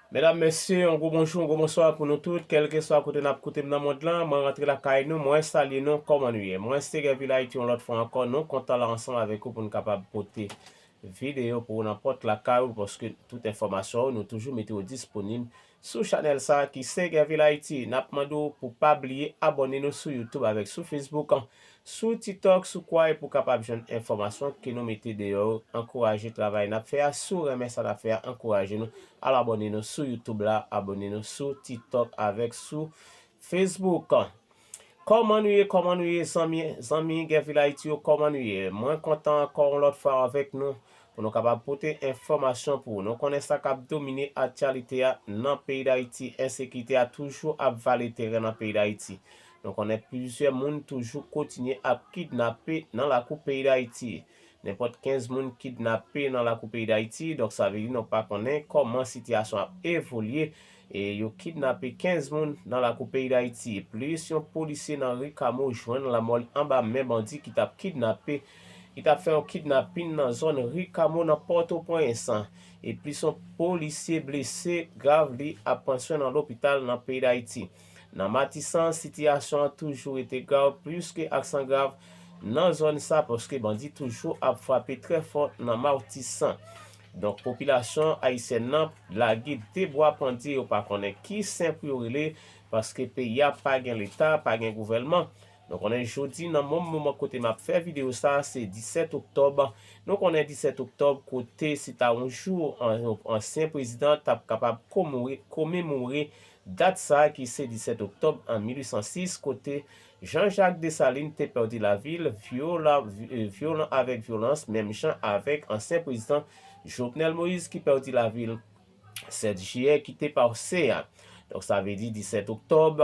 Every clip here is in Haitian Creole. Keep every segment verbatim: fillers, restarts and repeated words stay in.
Medam, mesye, yon gwo bonjou, yon gwo bonswa pou nou tout, kèlkeswa kote n ap koute m nan mond lan. Mwen rantre lakay nou, mwen salye nou, kòman nou ye? Mwen se Gèvil Ayiti yon lòt fwa ankò, nou kontan la ansanm avèk ou pou n kapab pote videyo pou ou nan pòt lakay ou, paske tout enfòmasyon yo, nou toujou mete yo disponib sou chanèl sa ki se Gèvil Ayiti. N ap mande w pou pa bliye abòne nou sou YouTube avèk sou Facebook, sou TikTok, sou Kwai pou kapab jwenn enfòmasyon ke nou mete deyò yo. Ankouraje travay n ap fè a. Si w renmen sa n ap fè a, ankouraje nou. Al abòne nou sou YouTube la, abòne nou sou TikTok avèk sou Facebook. Kòman nou ye, kòman nou ye, zanmi, zanmi Gèvil Ayiti yo, kòman nou ye? Mwen kontan ankò yon lòt fwa avèk nou pou nou kapab pote enfòmasyon pou ou. Nou konnen sa k ap domine aktyalite a nan peyi Dayiti, ensekirite a toujou ap vale teren nan peyi Dayiti. Nou konnen plizyè moun toujou kontinye ap kidnape nan lakou peyi Dayiti. Nenpòt kenz moun kidnape nan lakou peyi Dayiti, donk sa vle di nou pa konnen kòman sitiyasyon ap evolye. E yo kidnape kenz moun nan lakou peyi Dayiti. Plis yon polisye nan ri Kamo jwenn lanmò l anba men bandi ki t ap kidnape, ki t ap fè yon kidnapin nan zòn ri Kamo nan Pòtoprens. E plis yon polisye blese grav, li ap pran swen nan lopital nan peyi Dayiti. Nan Matisan, sitiyasyon an toujou rete grav, plis ke aksan grav nan zòn sa, paske bandi toujou ap frape trè fò nan Matisan. Donk, popilasyon ayisyèn nan lage de bwa pandye, yo pa konnen ki sen pou yo rele, paske peyi a pa gen leta, pa gen gouvèlman. Nou konnen jodi, nan menm moman kote m ap fè videyo sa, se disèt oktòb. Nou konnen disèt oktòb, kote se ta yon jou an-, ansyen prezidan t ap kapab komore-, komemore dat sa ki se disèt oktòb an mil uit san sis, kote Jean-Jacques Dessalines te pèdi lavi l vyola-, vy-, vyolan avèk vyolans, menm jan avèk ansyen prezidan Jovenel Moïse ki pèdi lavi l sèt jiyè ki te pase a. Donk, sa vle di disèt oktòb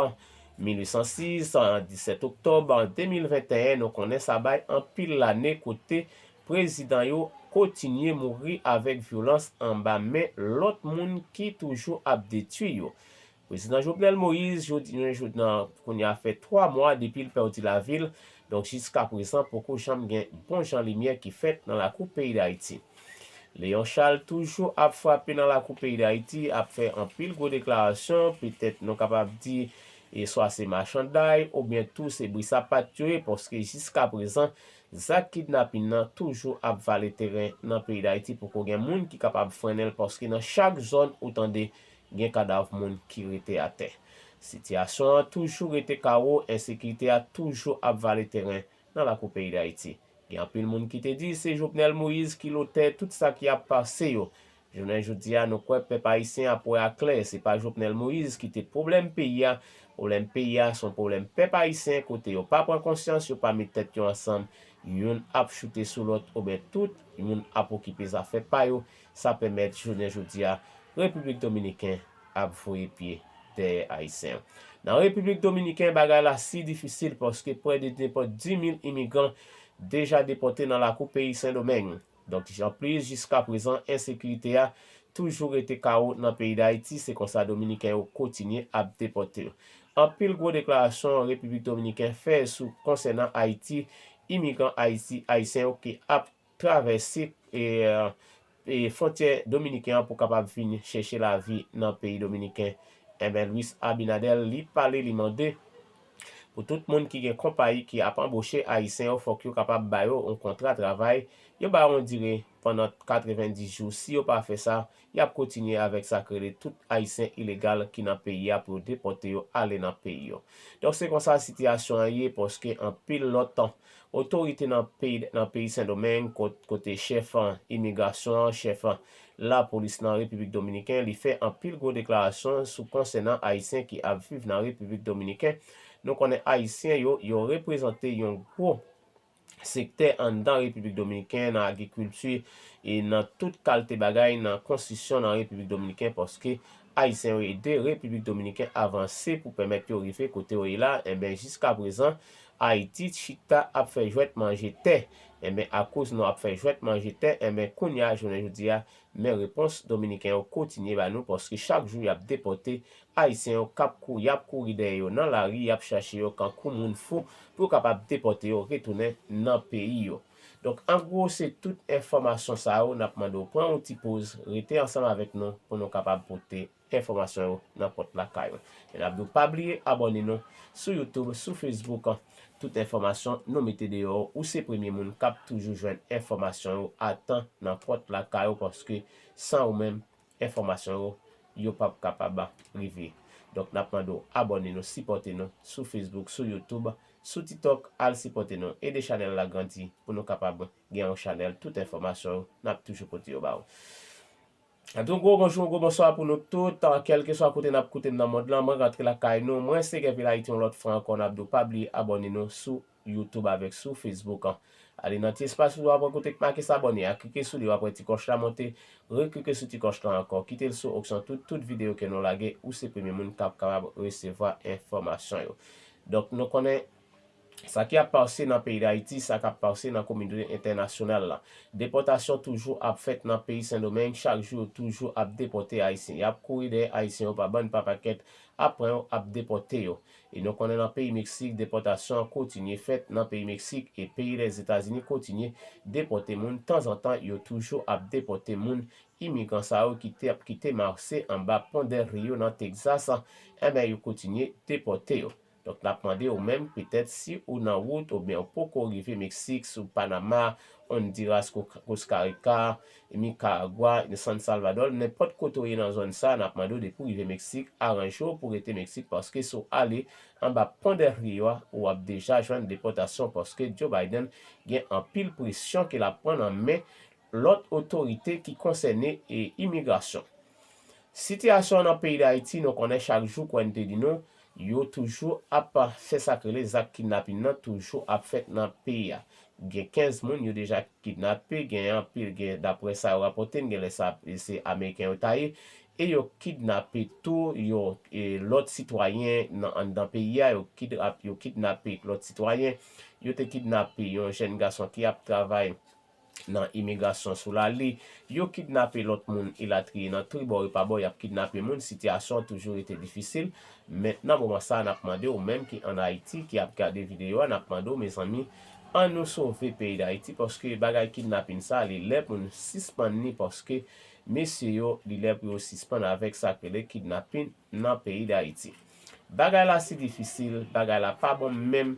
mil uit san sis, disèt oktòb de mil venteyen, nou konnen sa bay anpil lane kote prezidan yo kontinye mouri avèk vyolans anba men lòt moun ki toujou ap detwi yo. Prezidan Jovenel Moïse, jodi, jodi nan kounye a fè twa mwa depi l pèdi lavi l, donk jiska prezan poko janm gen bon jan limyè ki fèt nan lakou peyi Dayiti. Léon Charles toujou ap frape nan lakou peyi Dayiti, ap fè anpil gwo deklarasyon, petèt nou kapab di, e swa se machanday, oubyen tou se bri sapat yo ye, paske jiska prezan, zak kidnapin nan toujou ap vale teren nan peyi Dayiti, poko gen moun ki kapab frennen l, paske nan chak zòn ou tande gen kadav moun ki rete atè. Sitiyasyon an toujou rete kawo, ensekirite a toujou ap vale teren nan lakou peyi Dayiti. Gen anpil moun ki te di se Jovenel Moïse ki lotè tout sa ki ap pase yo. Jounen jodi a, nou kwè pèp ayisyen ap wè aklè, se pa Jovenel Moïse ki te pwoblèm peyi a. Pwoblèm peyi a, se yon pwoblèm pèp ayisyen, kote yo pa pran konsyans, yo pa met tèt yo ansanm, youn ap choute sou lòt, oubyen tout moun ap okipe zafè pa yo. Sa pèmèt jounen jodi a, Repiblik Dominiken ap voye pye dèyè Ayisyen. Nan Repiblik Dominiken, bagay la si difisil, paske prè de nenpòt dis mil imigran deja depòte nan lakou peyi Sendomeng. Donk, anplis, jiska prezan, ensekirite a toujou rete kawo nan peyi Dayiti, se konsa Dominiken yo kontinye ap depòte yo. Anpil gwo deklarasyon Repiblik Dominiken fè sou konsènan Ayiti, imigran Ayiti, Ayisyen yo ki ap travèse, e, e, fwontyè dominiken an pou kapab vin chèche lavi nan peyi dominiken. Enben, Luis Abinader, li pale, li mande pou tout moun ki gen konpayi ki ap anboche Ayisyen yo, fòk yo kapab ba yo yon kontra travay, yo ba yo yon dire pandan katrevendis jou. Si yo pa fè sa, y ap kontinye avèk sa k rele tout Ayisyen ilegal ki nan peyi a pou yo depòte yo ale nan peyi yo. Donk, se konsa sitiyasyon an ye, paske anpil lòt otorite nan peyi, nan peyi Sendomeng, kot-, kote chèf, an, imigrasyon an, chèf, an, lapolis nan Repiblik Dominiken, li fè anpil gwo deklarasyon sou konsènan Ayisyen ki ap viv nan Repiblik Dominiken. Nou konnen Ayisyen yo, yo reprezante yon gwo sektè anndan Repiblik Dominiken, nan agrikilti e nan tout kalte bagay nan konstriksyon nan Repiblik Dominiken, paske Ayisyen yo ede Repiblik Dominiken avanse pou pèmèt yo rive kote yo ye la. Enben, jiska prezan, Ayiti chita ap fè jwèt manje tè. Enben, akoz nou ap fè jwèt manje tè, enben, kounye a, jounen jodi a, men repons dominiken yo kontinye ba nou, paske chak jou y ap depòte Ayisyen yo k ap kou-, y ap kouri dèyè yo nan lari, y ap chache yo kankou moun fou pou yo kapab depòte yo retounen nan peyi yo. Donk, an gwo, se tout enfòmasyon sa yo, n ap mande w pran yon ti poz, rete ansanm avèk nou pou nou kapab pote enfòmasyon yo nan pòt lakay ou. E n ap di w pa bliye abòne nou sou YouTube, sou Facebook. Tout enfòmasyon nou mete deyò, ou se premye moun k ap toujou jwenn enfòmasyon yo a tan nan pòt lakay ou, paske san ou menm, enfòmasyon yo, yo p ap kapab rive. Donk, n ap mande w abòne nou, sipòte nou sou Facebook, sou YouTube, sou TikTok, al sipòte nou, ede chanèl la grandi pou nou kapab gen yon chanèl tout enfòmasyon yo, n ap toujou pote yo ba ou. N ap di yon gwo bonjou, yon gwo bonswa pou nou tout, kèlkeswa kote n ap koute m nan mond lan, mwen rantre lakay nou, mwen se Kevin Ayiti yon lòt fwa ankò, n ap di w pa bliye abòne nou sou YouTube avèk sou Facebook an. Ale nan ti espas ou w ap wè kote k make s'abonner a, klike sou li, w ap wè ti kòch la monte, reklike sou ti kòch la ankò, kite l sou opsyon tout, tout videyo ke nou lage, ou se premye moun k ap kapab resevwa enfòmasyon yo. Donk, nou konnen sa ki ap pase nan peyi Dayiti, sa k ap pase nan kominote entènasyonal la. Depòtasyon toujou ap fèt nan peyi Sendomeng, chak jou yo toujou ap depòte Ayisyen. Y ap kouri dèyè Ayisyen yo pa bann pa pakèt, ap pran yo, ap depòte yo. E nou konnen nan peyi Meksik, depòtasyon an kontinye fèt nan peyi Meksik e peyi Lèzetazini kontinye depòte moun. Tanzantan, yo toujou ap depòte moun, imigran sa yo ki te ap kite Marse anba pon Del Rio nan Texas, enben, yo kontinye depòte yo. Donk, n ap mande ou menm, petèt si ou nan wout oubyen ou poko rive Meksik, sou Panama, Honduras, Ko-, Costa Rica, Nicaragua, San Salvador, nenpòt kote w ye nan zòn sa, n ap mande w depi w rive Meksik, aranje w pou rete Meksik, paske si w ale anba pon Del Rio a, w ap deja jwenn depòtasyon, paske Joe Biden gen anpil presyon ke l ap pran nan men lòt otorite ki konsène e imigrasyon. Sitiyasyon an nan peyi Dayiti, nou konnen chak jou, kwè n te di nou, yo toujou ap fè sa k rele zak kidnapin nan, toujou ap fèt nan peyi a. Gen kenz moun yo deja kidnape, gen anpil, gen, daprè sa yo rapòte n, gen lè sa, se Ameriken yo ta ye, e yo kidnape tou, yo, e, lòt sitwayen nan, anndan peyi a, yo kidnap-, yo kidnape lòt sitwayen, yo te kidnape yon jèn gason ki ap travay nan imigrasyon sou Lali, yo kidnape lòt moun, elatriye, nan tribò e pabò, y ap kidnape moun, sitiyasyon an toujou rete difisil. Men nan moman sa a, n ap mande w menm ki ann Ayiti, ki ap gade videyo a, n ap mande w, mezanmi, ann nou sove peyi Dayiti, paske bagay kidnapin sa a, li lè pou n sispann li, paske mesye yo, li lè pou yo sispann avèk sa k rele kidnapin nan peyi Dayiti. Bagay la si difisil, bagay la pa bon menm,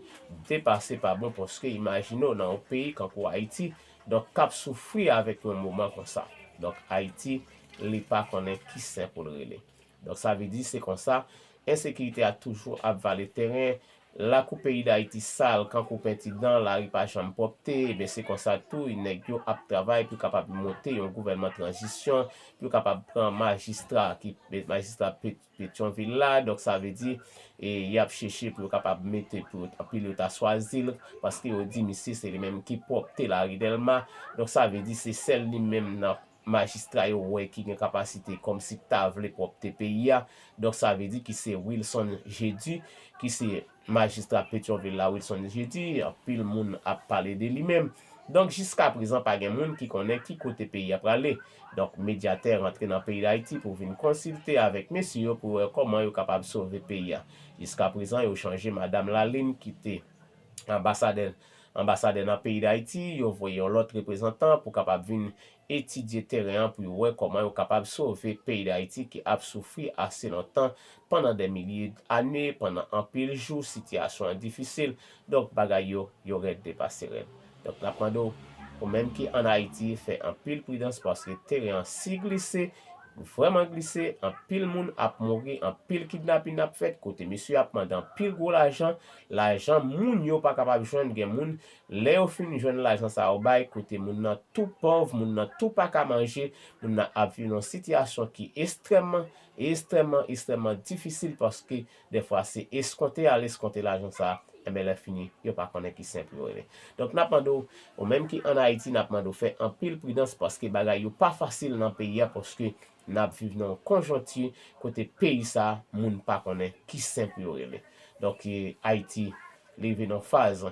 depase pa bon, paske imajine w nan yon peyi kankou Ayiti, donk k ap soufri avèk yon moman konsa. Donk Ayiti, li pa konnen ki sen pou l rele. Donk sa vle di se konsa, ensekirite a toujou ap vale teren, lakou peyi Dayiti sal kankou penti dan, lari pa janm pwòpte, ebyen se konsa tou, nèg yo ap travay pou kapab monte yon gouvènman tranzisyon, pou kapab pran majistra ki, majistra Pet-, Petyonvil la, donk sa vle di, e, y ap chèche pou yo kapab mete, pou yo, anpil yo ta chwazi l, paske yo di misye se li menm ki pwòpte lari Dèlma, donk sa vle di se sèl li menm nan majistra yo wè ki gen kapasite kòmsi ki ta vle pwòpte peyi a, donk sa vle di ki se Wilson Jeudi, ki se majistra Petyonvil la, Wilson Jeudi, anpil moun ap pale de li menm. Donk, jiska prezan, pa gen moun ki konnen ki kote peyi a prale. Donk, medyatè rantre nan peyi Dayiti pou vin konsilte avèk mesye yo pou wè kòman yo kapab sove peyi a. Jiska prezan, yo chanje Madam Lalin ki te anbasadè, anbasadè nan peyi Dayiti, yo voye yon lòt reprezantan pou kapab vin etidye teren an pou yo wè kòman yo kapab sove peyi Dayiti ki ap soufri ase lontan, pandan dè milye ane, pandan anpil jou, sitiyasyon an difisil. Donk, bagay yo, yo rèd depase rèd. Donk, n ap mande w, ou menm ki ann Ayiti, fè anpil pridans paske teren an si glise, vrèman glise, anpil moun ap mouri, anpil kidnapin ap fèt, kote mesye ap mande anpil gwo lajan, lajan moun yo pa kapab jwenn, gen moun, lè yo fin jwenn lajan sa yo bay, kote moun nan tou pòv, moun nan tou pa ka manje, moun nan ap viv nan yon sitiyasyon ki ekstrèmman, ekstrèmman, ekstrèmman difisil paske dèfwa se eskonte al eskonte lajan sa, enben lè fini, yo pa konnen ki sen pou yo rele. Donk, n ap mande w, ou menm ki ann Ayiti, n ap mande w fè anpil pridans paske bagay yo pa fasil nan peyi a paske n ap viv nan yon konjonti kote peyi sa, moun pa konnen ki sen pou yo rele. Donk, e, Ayiti rive nan faz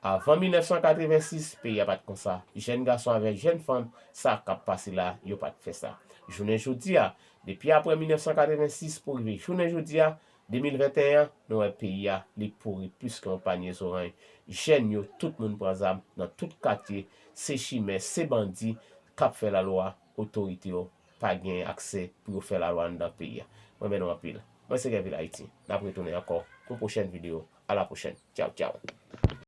avan mil nèf san katrevensis, peyi a pa t konsa. Jèn gason avèk jèn fanm, sa k ap pase la, yo pa t fè sa. Jounen jodi a, depi apre mil nèf san katrevensis pou rive jounen jodi a, De mil venteyen an, nou wè peyi a, li pouri plis ke yon panye zoranj. Jèn yo, tout moun pran zam nan tout katye, se chimè, se bandi k ap fè lalwa, otorite yo pa gen aksè pou yo fè lalwa anndan peyi a. Mwen renmen nou anpil. Mwen se Kevil Ayiti. N ap retounen ankò pou pwochèn videyo. A la pwochèn. Tchaw, tchaw.